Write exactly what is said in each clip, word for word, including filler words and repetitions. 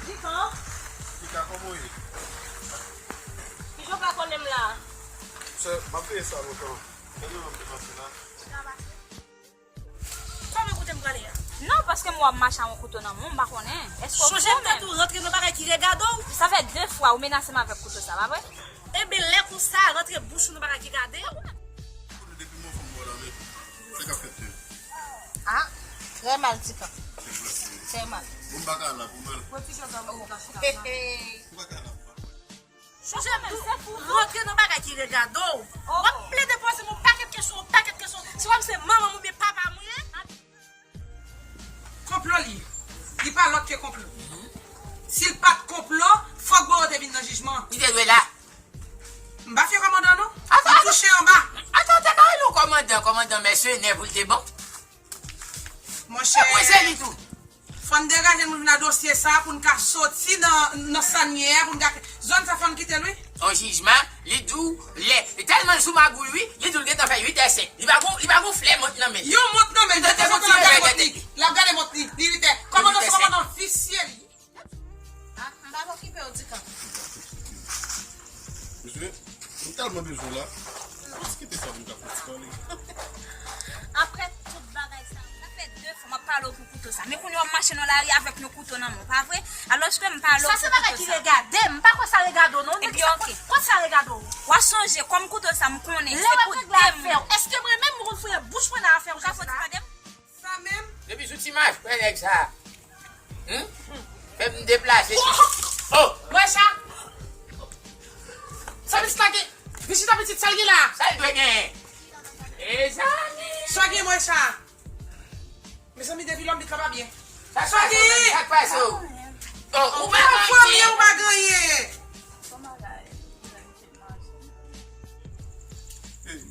Tikan? Tika, kòman w ye? Kijan w pa konnen m la? Sè, m ap veye sa lontan. Gade jan m te pase la. Kòman kote m prale a? Non, paske m wè w ap mache ak yon kouto nan men w, m pa konnen. Èske w fou menm? Chonje m te tou rantre nan bagay ki regade w. Sa fè de fwa ou menase m avèk kouto sa, pa vre? Ebyen, lè konsa, rantre bouch ou nan bagay ki gade w. Kote depi mwen fè m wè w la, men sa k ap fèt menm? Ah, trè mal, Tikan. Trè mal. Bon, m pa ka la pou mal. Pran ti jan sa, mwen ka chita la. Hey, hey. M pa ka la pou mal. Chonje m tou rantre nan bagay ki regade w. W ap plede poze m yon pakèt kesyon, yon pakèt kesyon. Se kòm se manman m oubyen papa m ou ye? Konplo li ye. Li pa lòt ke konplo. Si l pa t konplo, fòk Boro te vin nan jijman. Li te dwe la. M pa fè kòmandan, non. Atann, m touche anba. Atann, ou te ka rele yon kòmandan, kòmandan mèsenè pou l te bon. Monchè, se li tou. Fò n degaje nou vin nan dosye sa pou n ka soti nan, nan sa n ye a, pou n ka, zòn sa fò n kite l, wi. Yon jijman, li di w, lè, li tèlman l sou magouy, wi, li di w l gentan fè uit è senk. Li pa gon, li pa gon flè mont nan men l. Yon mont nan men l, li te soti l ap gade mont li, l ap gade mont li, li uit è. Kòmandan, se kòmandan visye li. Ah, m pa okipe w, Tikan. Mesye, m tèlman bezwen w la. Ou ti kite sa pou m ka fè ti pale. Apre tout bagay sa, sa fè de fwa m ap pale w pou kouto sa. Men kounye a w ap mache nan lari avèk yon kouto nan men w, pa vre? Alòske m pale w pou kouto sa. Sa se bagay ki regade m. M pa kwè sa regade w, non. Ebyen, oke. Kot sa regade w? W a sonje, kòm kouto sa, m konnen se pou de moun. Lè w ap regle afè w, èske mwen menm m konn fouye bouch mwen nan afè w, Jezita? Ou ka fon ti tande m? Sa menm? Depi sou ti mach, frè nèg sa. Hmm? Fè m deplase. Oh! Mwen sa. Sa pitit la gen? Pitit la pitit, sa l gen la? Sa l dwe gen? Mezanmi. Sa gen mwen sa? Mezanmi, depi lòm bit la pa byen. Sa k pase w menm? Sa k pase w? Oh, ou pa manyen, ou pa ganyen. Hey.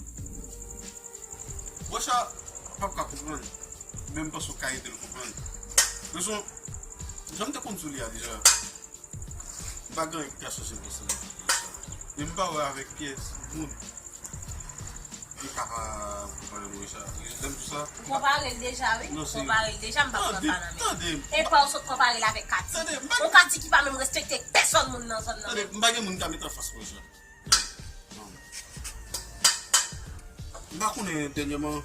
Mwen sa, m p ap ka konprann. Men m panse w ka ede l konprann. Rezon, jan m te konn di w li a deja, m pa gen anyen ki ka chanje m konsa. Men m pa wè avèk pyès moun ki kapab konpare Morisha. Lè m di sa, ou konpare l deja, wi. Ou konpare l deja, m p ap pran pa nan men. Tande, tande. E pa w sot konpare l avèk Kati. Tande, m pa. Yon Kati ki pa menm respekte pèsòn moun nan zòn nan. Tande, m pa gen moun ki ka met anfas Morisha. M pa konnen dènyèman,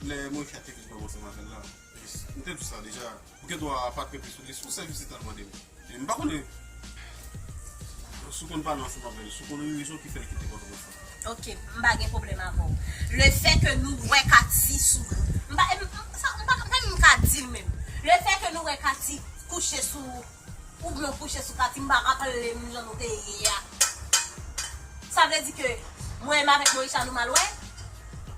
lè Morisha te vin pran ansanm avè l la, m te di sa deja, ou gen dwa pa t rete sou li, si w sèvis li t al mande m. E m pa konnen si w konn pale ansanm avè l, si w konn rezon ki fè l kite Pòtoprens la. Ok, m pa gen pwoblèm avè w. Le fè ke nou wè Kati sou, m pa, m, sa, m pa, m pa menm ka di l menm. Le fè ke nou wè Kati kouche sou Ou byen kouche sou Kati, m pa raple m jan nou te ye a. Sa vle di ke mwen menm avèk Morisha nou mal wè?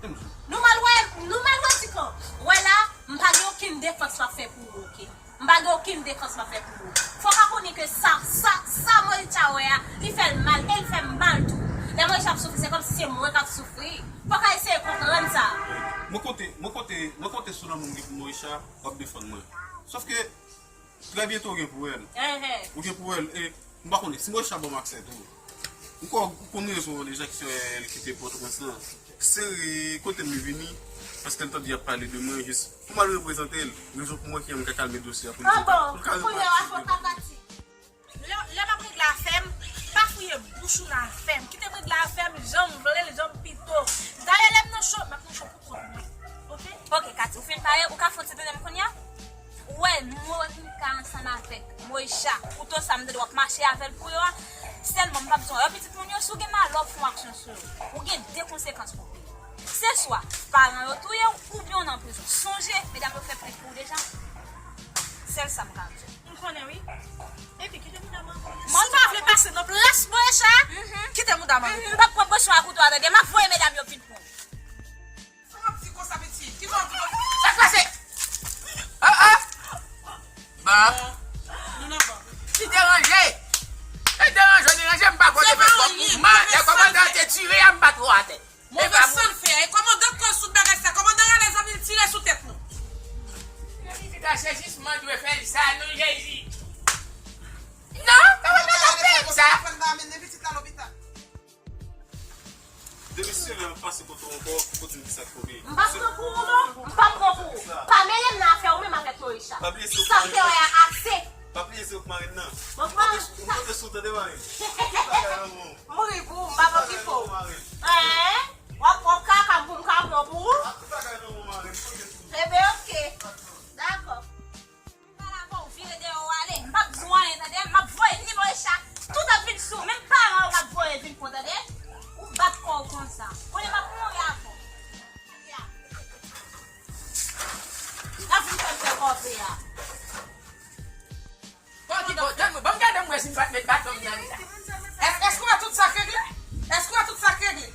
Nou mal wè, nou mal wè Tikan. Wè la, m pa gen okenn defans m ap fè pou ou, ok? M pa gen okenn defans m ap fè pou ou. Fò w ka konnen ke sa, sa, sa Morisha wè a, li fè l mal, e l fè m mal tou. Lè Morisha ap soufri, se kòmsi se mwen k ap soufri. Fò w ka eseye konprann sa. Mwen konte, mwen konte, mwen konte sou lanmou m gen pou Morisha, w ap defann mwen. Sòf ke Trè byento w gen pou wè l. Ou gen pou wè l. E m pa konnen si Morisha ban m aksè tou. Ou kwè ou konn rezon an deja ki fè l kite Pòtoprens lan. Se kote m li vini, paske l tande y ap pale de mwen, jis pou m al reprezante l. Rezon pou mwen ki fè m ka kalme dosye a pou m ka, pou m ka repatriye. Lè, lè m ap regle afè m, pa fouye bouch ou nan afè m. Kite m regle afè m jan m vle l, jan m pito. Dayè, lè m nan cho, m ap nan cho pou kont mwen. Ok? Ok, Kati, ou fin pale, ou ka fè yon ti tande m kounye a? Ou wè, Monika ansanm avèk Morisha, kouto sa m tande w ap mache avè l pou yo a, sèlman m pa bezwen wè pitit moun yo, si w gen malè w ap fè yon aksyon sou yo, ou gen de konsekans pou peye. Se swa paran yo touye w, oubyen w nan prizon. Sonje, medam yo fè plent pou ou deja. Sèl sa m ka di w. M konnen wi. Epi kite mouda m ankò. Si w pa vle pase nan plas Morisha, kite mouda m ankò. M p ap pran pòsyon a kouto a, tande. M ap voye medam yo vin pran w. Sa w ap di konsa, pitit? Ki sa w ap di konsa? Sa k pase? Oh, oh! Bon. Nou nan ban. Ki deranje? E deranje, deranje, m pa konn fè kòb mouvman. Lè kòmandan te tire a, m pa twò atè. Move san l fè a. E kòmandan k koz tout bagay sa. Kòmandan rale zam li, l tire sou tèt nou. Pitit la, se jis mwen dwe fè l sa, non, Jezi. Non, kòmandan t ap peye m sa. Fè l pa mennen pitit la lopital. Depi se lè m ap pase kote w ankò, pou kontinye di sa k tonbe. M p ap pran pou ou, non. M p ap pran pou ou. Pa mele m nan afè ou menm avèk Morisha. Sa m te wè a ase. Pa bliye se ou k Marenn nan. Bon, bon. Ou pote sou tande marenn. Tout bagay nan men w. M ri pou ou, m pa p okipe w. Marenn. Hein? W ap, w ap ka, ka m pou m ka pran pou ou? Tout bagay nan men w, marenn. Pote sou. Ebyen, oke. Dakò. M pa la pou w vire dèyè w ale. M p ap di w anyen, tande? M ap voye ni Moesha. Tout ap vin sou. Menm paran w m ap voye vin pran, tande? Ou bat kò w konsa. Konnen m ap mouri avan w. Ya. N ap vin fè m fè kòve a. Bon, Tito, tann mwen, ban m gade m wè si m pa t met baton m nan li la. Èske, èske w wè tout sa k regle? Èske w wè tout sa k regle?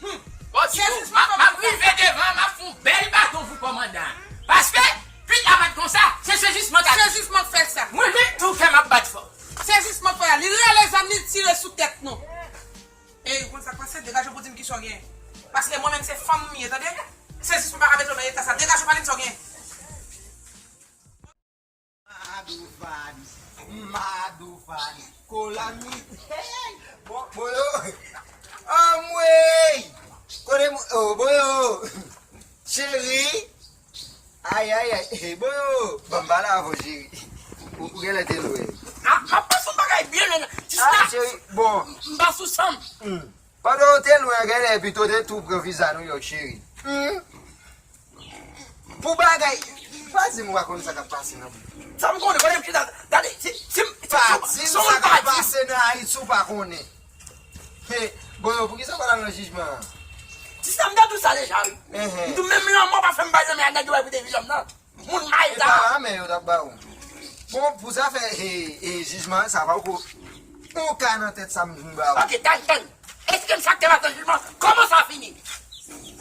Hmm. Bon, Tito, m ap, m ap rive devan, m ap fè yon bèl baton pou kòmandan. Paske, pit la pa t konsa, se sezisman k fè sa. Sezisman k fè sa. Mwen menm tou kè m ap bat fò. Sezisman k fè sa. Li rale zam, li tire sou tèt nou. E ou konn sa k pase, degaje w pou di m kisa w gen. Paske mwen menm se fanm m ye, tande? Sezisman pa ka mete w nan eta sa. Degaje w pale m sa w gen. Madovan, madovan, kolami. Hey, bon, Boyo. Anmwey. Kote mwen, oh, Boyo. Cheri. Ay, ay, ay. Hey, Boyo. Bon, m pale avè w, cheri. Ou, ou genlè te lwen. Ah, m ap pase yon bagay byen, men. Ah, cheri, bon. M pa sou san m. Hmm. Pandan w te lwen an, genlè pito w te tou pran viza Nouyòk, cheri. Hmm. Pou bagay, pa di m ou pa konn sa k ap pase nan bouch. Sa m konnen, pandan m chita, gade, si, si, si, pa di m sa k ap pase nan Ayiti ou pa konnen. He, Boyo, poukisa w pa t al nan jijman an? Ti sa m te di w sa deja, wi. Enhen. M di w menm lanmò pa fè m bay nan men a nèg yo bay pou te vizyon m nan. Moun may la. E pa la men yo t ap ba ou. Bon, pou zafè, e, e, jijman sa pa ou ko. Ou ka nan tèt sa m vin ba ou. Ok, tann, tann. Eksplike m sa k te pase nan jijman. Kòman sa fini?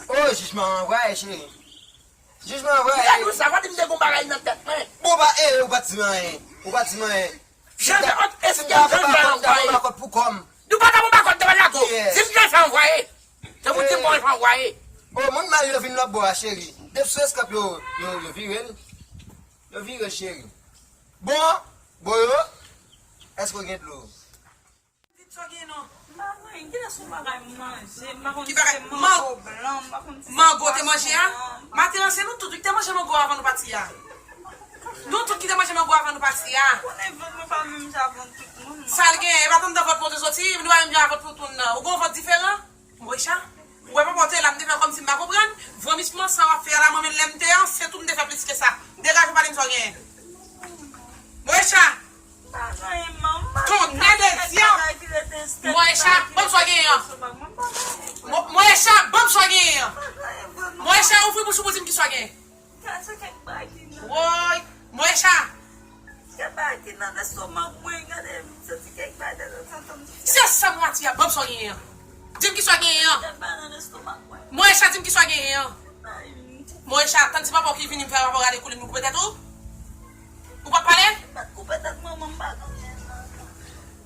Oh, jijman an vwaye, cheri. Jijman an vwaye. Gade ou sa, pa di m te gon bagay nan tèt mwen. Bon, pa, e, ou pa t di m anyen. Ou pa t di m anyen. Jan fè, ok, eksplike m jan fè anvwaye. Pou kòm. Nou pa t ap anba kòd devan lago. Yes. Si m te fè anvwaye. Se pou di m mwen fè anvwaye. Bon, moun mal yo vin lòt bò a, cheri. Depi sou eskap yo, yo, yo vire l. Yo vire, cheri. Bon, Boyo, èske w gen dlo? Vit sa w gen non. M pa gen, kilès ou pa bay manje? M pa konn si se mango blan, m pa konn si se pwason. Mango te manje a? Maten an, se nou tout wi ki te manje mango avan nou pati a. Nou tout ki te manje mango avan nou pati a. Konnen vant mwen pa menm jan vant tout moun non. Sa l gen? E pa tann dan vant mwen te soti, nou pa menm jan vant tout moun nan. Ou gon vant diferan? Moesha, ou wè papa w te la, m te fè kòmsi m pa konprann. Vòmisman sa w ap fè a la, mwen menm lè m te ansent ou m te fè plis ke sa. Degaje w pale m sa w genyen. Moesha! Tonnè de dyanm! Moesha, ban m sa w genyen an. Mo-, Moesha, ban m sa w genyen an. Moesha, ouvri bouch ou pou di m ki sa w genyen. Gade kèk bagay ki nan. Woy! Moesha! Kèk bagay ki nan lestomak mwen, gade, m santi kèk bagay nan lestomak mwen. Se sa m ap di a, ban m sa w genyen an. Di m ki sa w genyen an. Kèk bagay nan lestomak mwen. Moesha, di m ki sa w genyen an. Ay, m. Moesha, tann ti papa w ki vini m fè papa w rale koulin m koupe tèt ou. Ou p ap pale? M pa t koupe tèt manman m, m pa konn anyen nan.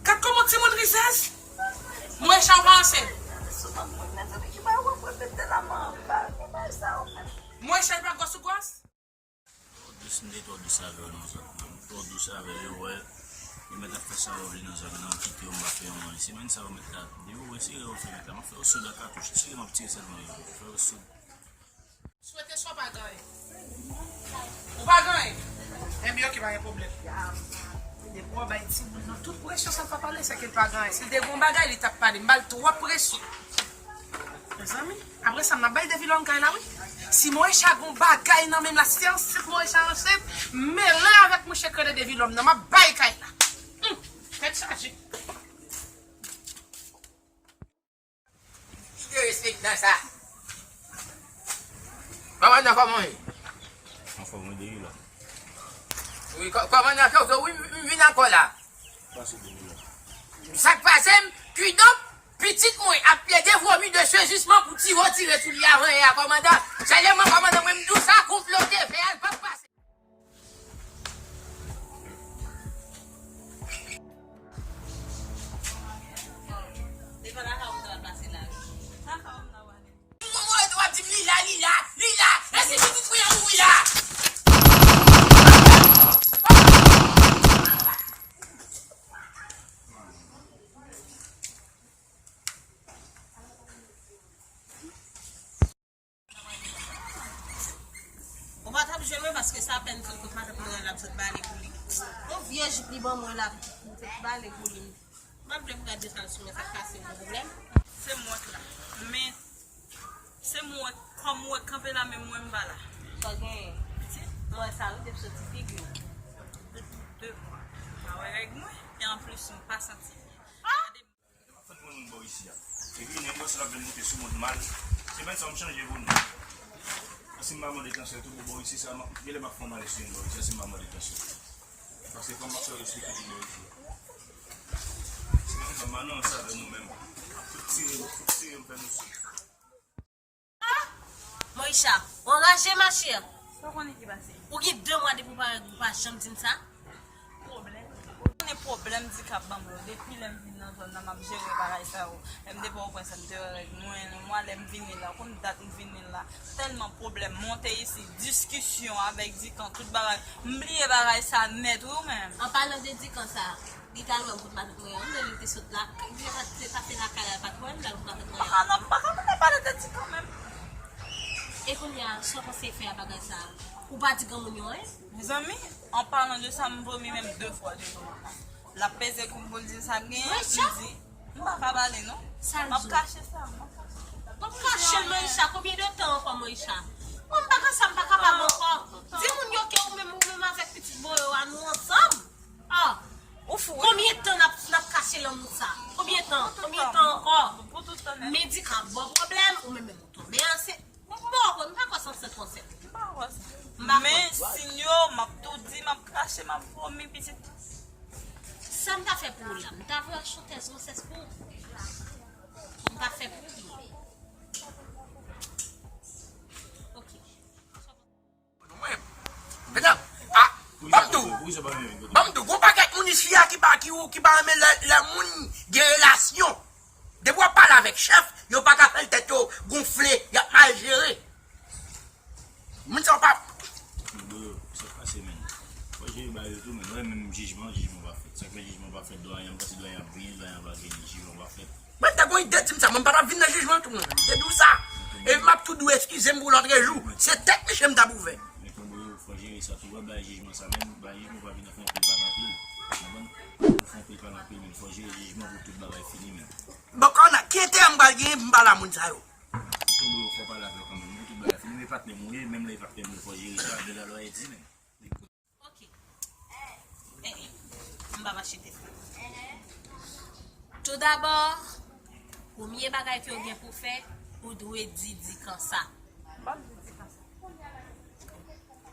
Gad kòman timoun rizèz. Moesha, ou pa ansent. Lestomak mwen, mezanmi, ki bagay w ap repete la, manman m pa konn bagay sa yo menm. Moesha, li pa gwòs ou gwòs? Twò dous, m te twò dous avè yo nan zòn nan. M twò dous avè yo, wè. Yo mèt ap fè sa yo vle nan zòn nan, kite yo, m pa fè yo anyen. Semèn sa yo mèt la, depi yo wè sere yo fè mèt la, m ap fè yo soud ak katouch. Tire m ap tire sèlman yo. Fè yo soud. Swete sa w pa genyen. Ou pa genyen. Enben, oke, pa gen pwoblèm. Depi w bay timoun nan tout presyon, sa l pa pale, se ke l pa genyen. Si l te gen yon bagay, li t ap pale. M ba l twòp presyon. Mezanmi, apre sa, m ap bay Devilòm kay la, wi. Si Moesha gon bagay nan menm la, si ansent Moesha ansent, mele avèk mouche k rele Devilòm nan, m ap bay kay la. Hum, tèt chaje. Ki derespektan sa? Kòmandan, kòman w ye? Anfòm, wi, Devilòm. Wi, kò-, kòmandan, kè w tou, wi, m, m vin ankò la. Pase Devilòm. Sa k pase m, kidonk, pitit mwen ap plede vomi de sezisman pou tire w tire sou li avan yè a, kòmandan. Sèlman, kòmandan, mwen m di w sa, konplo w te fè a, l p ap pase. Devan lakay ou ta pral pase la wi. Lakay ou m nan wale. Mwen mwen w ap di m li la, li la, li la. E si pitit mwen an mouri la? Ou pa t ap jwe vre paske Jip li ban mwen la, m te bale pou li. M pa vle pou gade sa l sou mwen, sa k pase, gen pwoblèm. Se m wè k la. Men, se m wè k, kòm ou wè k kanpe la, men mwen m pa la. Sa w genyen? Pitit. Mwen sa wi, depi soti figi w. Depi de mwa. M pa wè règ mwen, e anplis, m pa santi byen. Fòk mwen moun bò isi a. Epi nèg yo se l ap vin moute sou moun mal. Se menm sa m chanje pou nou. Paske m pa mande tansyon tou pou bò isi sa, m ap, genlè m ap fè yon malè sou yon bò isi a, si m pa mande tansyon. Paske fò m ap fè respè pitit bò isi a. Se menm sa m anonse avè nou menm. Tout tire, tout tire m fè nou sou. Moisha, w anraje, ma chère. Sa w konnen ki pase? Ou gen de mwa depi w pa, ou pa janm di m sa. Pwoblèm. Ou konnen pwoblèm di k ap ban m yo. Depi lè m vin nan zòn nan, m ap jere bagay sa yo. Lè m te Pòtoprens, m te wè règ mwen, mwa lè m vini la, ou konn dat m vini la. Tèlman pwoblèm monte isi, diskisyon avèk Dikan, tout bagay. M bliye bagay sa nèt, wi, ou menm. An palan de Dikan sa, Li t al wè m pou l pa fè anyen. Li te sot la, li te pa, te pase lakay la, li pa t wè m, l al pou l pa fè anyen. M pa ka, non, m pa ka, m pa pale de ti kanmenm. E kounye a, sa w panse fè a bagay sa a? Ou pa di granmoun yo anyen? Mezanmi, an palan de sa, m vomi menm de fwa de tan. L ap peze kou m pou l di sa k genyen, m di, m pa ka pale, non. M ap kache sa, m ap kache sa. W ap kache l, Moisha, konbyen de tan ankò, Moisha? Mwen, m pa ka sa, m pa kapab ankò. Di moun yo ke ou menm, ou menm avèk pitit bò yo a, nou ansanm. Ah, ou fou, wi. Konbyen tan n ap, n ap kache lanmou sa? Konbyen tan? Konbyen tan ankò? Pou tout tan nèt. Medika ba w pwoblèm, ou menm menm ou tonbe ansent. Mwen, m pa konn, m pa kwè se ansent ou ansent. M pa kwè sa. M pa kwè. Men siy yo, m ap tou di, m ap krache, m ap vomi, pitit. Sa m ta fè pou ou la? M ta voye yon chantèz gwosès pou ou. M ta fè pou ou. Ok. Mwen, medam, ah, ban m di w, ban m di w, gon pakèt moun isi a ki pa, ki, ki pa renmen lè, lè moun gen relasyon. Depi w ap pale avèk chèf, yo pa ka fè l tèt yo gonfle, y ap mal jere. Moun sa yo pa. Bro, sa k pase, menn? Fò jere bagay yo tou, menn. Wè, menm jijman, jijman pa fèt. Sa k fè jijman pa fèt, dwayen, m panse dwayen ap vini, dwayen ap vini, jijman pa fèt. Mwen te gon ide di m sa, mwen pa t ap vin nan jijman tou, mwen. M te di w sa. E m ap tou di w eskize m pou lòt jou. Se tèt misye m t ap ouvè. Men konbo yo, fò jere sa tou. Wè, bay jijman sa menm, bay jijman pa vin nan fè anpil pale anpil. Konprann? Fè anpil pale anpil, men fò jere jijman pou tout bagay fini, men. Bon, kòman, ki enterè m pral genyen pou m pale a moun sa yo? Konbo yo, fò pale avè yo kanmenm. Pou tout bagay fini, men patnè m ou ye, menm lè e patnè m ou, fò jere sa, de la lwa e di, men. Ok. Eh, eh. M pa mache tèt. Toudabò, premye bagay ke w gen pou fè, ou dwe di Dikan sa. M p ap di Dikan sa.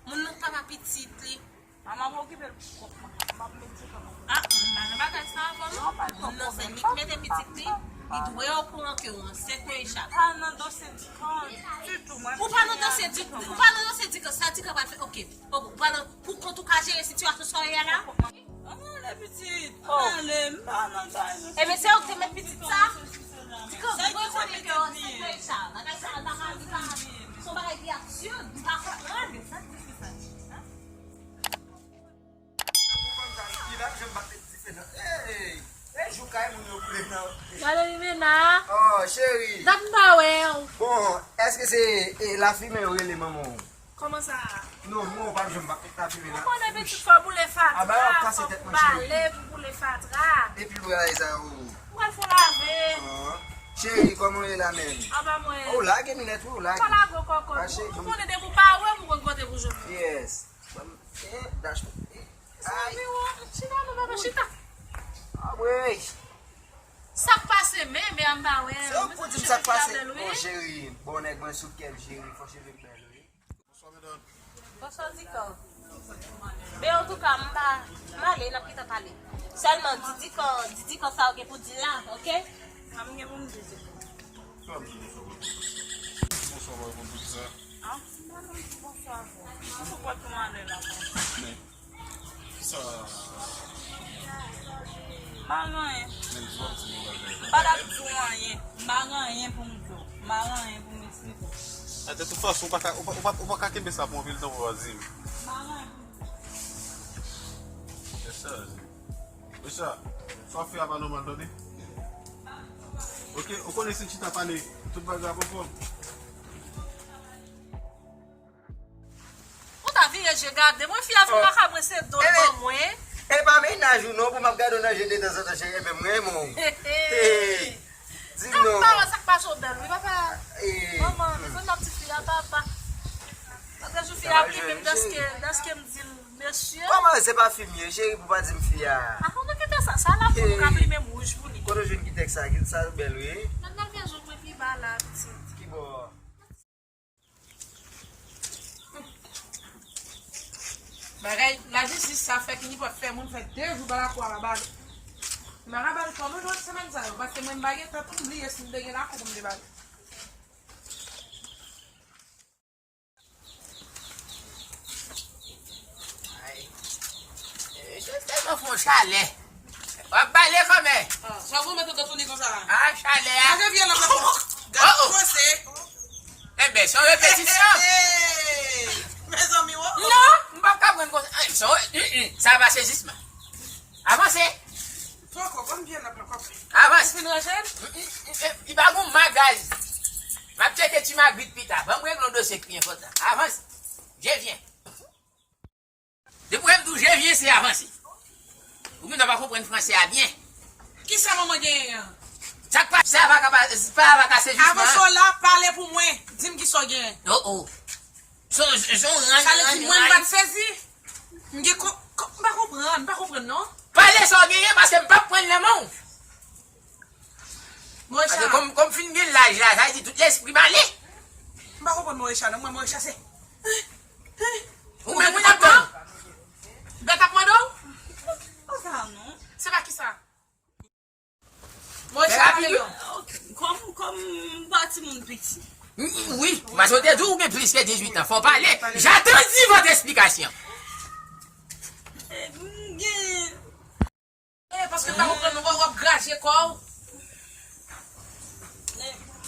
Moun nan pa pitit li. A, m ap okipe l pou kont mwen. M ap met Dikan nan. Ah, m pa nan bagay sa avè w, non. Moun nan se li k mete pitit li. Li dwe okouran ke w ansent, Moisha. Pa nan dosye Dikan ditou, mwen. Ou pa nan dosye Dikan, ou pa nan dosye Dikan, sa Dikan pral fè, ok. Ou pa nan, pou kont ou ka jere sitiyasyon sa w ye a la? Ann ale pitit, ann ale, m pa nan bagay. Ebyen, se ou ki te met pitit sa? Dikan, mwen konnen ke w ansent, Moisha. Bagay sa, bagay sa, bagay sa, se yon bagay ki absird, m pa konprann. Gade Limena. Oh, cheri. Dat m pa wè w. Bon, èske se, eh, lafimen yo rele manman w? Kòman sa? Non, mwen, w pa janm pa fèk lafimen la. Ou konnen pitit fò boule fatra, fò bale pou boule fatra. Epi bagay sa yo. Ou pral fè lave. Cheri, kòman w ye la menm? Anba mwen. Oh, lage minèt, wi, lage. Pa lage kòkòt. Ou konnen depi w pa wè m, ou konn kote pou jwenn mwen. Yes. Ban m, eh, dash, eh, ay. Chita non, papa, chita. Ah, wi. Sa k pase menm, e a m pa wè. Se ou pou di m sa k pase. Oh, cheri, bon nèg mwen sou kè m, cheri, fò cheve m bèl, wi. Bonswa, medam. Bonswa, Dikan. Men antouka, m pa, m ale, n ap gentan pale. Sèlman, di Dikan, di Dikan sa w gen pou di l la, ok? Sa m gen pou m di Dikan? Sa m di bonswa pou l? Bonswa, pa reponn pou kisa? Ah, m pa konn di bonswa pou. Mwen sou pòt pou m ale la. Men, kisa? M pa gen anyen. Men di w ap di nou bagay. M pa t ap di w anyen. M pa gen anyen pou m di w. M pa gen anyen pou m eksplike w. A, de tout fason, ou pa ka, ou pa, ou pa, ou pa ka kenbe sa pou anpil tan pou w pa di m. M pa gen anyen pou m di w. Yes, sir. Richard, sa w ap fè a pa nòmal, tande? Ok, ou konnen si n chita pale, tout bagay ap anfòm. Ou ta vire je gade mwen, fi a vin makab mwen, se do l ban mwen. E pa A jou non, pou m ap gade w nan je de tanzantan, cheri, men m renmen w. Hey! Di m non. Papa, sa k pase w bèl, wi, papa. Manman, mezanmi, ap ti fi a, papa. Papa, jou fi a ap plimen m dèske, dèske m di l, mesye. Kòman se pa fi m ye, cheri, pou pa di m fi a? Avan nou kite sa, sa la pou nou ka plimen m wouj pou li. Kote w jwenn ki tèks sa, ki sa bèl, wi. Nan, nan, vye jou mwen pi ba la, pitit. Ki bò? Bagay lajistis sa fè ki li pral fè moun fè de jou pa lakou a pa bale. M pa ka bale kòman jwenn semèn sa yo, paske mwen m pa gen tan pou m bliye si m te gen lakou pou m te bale. Ay. Mesye tèlman fè yon chalè. W ap bale kòmè? Sa w mete w touni konsa? A, chalè a. Gade vye lòt la. Gade kòmanse. Enben, se yon repetisyon. Mezanmi, wo. Non, m p ap ka pran konsa. Ay, se yon, mm, mm, sa va sezisman. Avanse. Poko, ban m vye lòt la, poko. Avanse. Ou fin ranje l? Mm, mm, mm, mm, li pa gon magaz. M ap tcheke ti magrit pita. Ban m regle yon dosye ki enpòtan. Avanse. Je vyen. Depi w wè m di w je vyen, se avanse. Ou gentan pa konprann fransè a byen. Kisa manman genyen an? Sa k pa, sa pa ka pa, sa pa ka sezisman. Avanse w la, pale pou mwen. Di m kisa w genyen. Oh, oh. Son, son, rann, sa vle di rann, mwen m rann. Pa t sezi? M gen ko, ko, m pa konprann, m pa konprann non. Pale sa w genyen, paske m p ap pran l nan men w. Paske kòm, kòm fin gen laj la, sa vle di tout lespri m ale. M pa konprann Morisha non, mwen Morisha se. Ou menm ou t ap tann. Bèt ap mande w? Konsa non. Se pa kisa? Morisha pale non. Kòm, kòm m pa timoun piti. Wi, paske w te di w gen plis ke dizuit an, fò w pale. J'attends votre explication. M gen Eh, paske m pa konprann w, w ap graje kò w.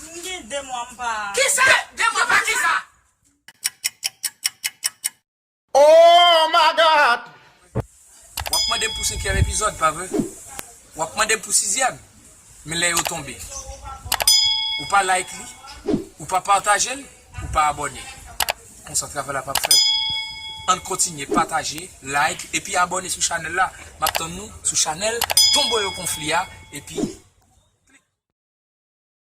M gen de mwa m pa. Kisa? De mwa pa kisa? Oh my God! W ap mande m pou senkyèm epizòd, pa vre? W ap mande m pou sizyèm. Men lè yo tonbe, ou pa like li, ou pa pataje l, ou pa abòne. Konsa travay la p ap fèt. Ann kontinye pataje, like, epi abòne sou chanèl la. M ap tann nou sou chanèl Tonbo yo Konfli a, epi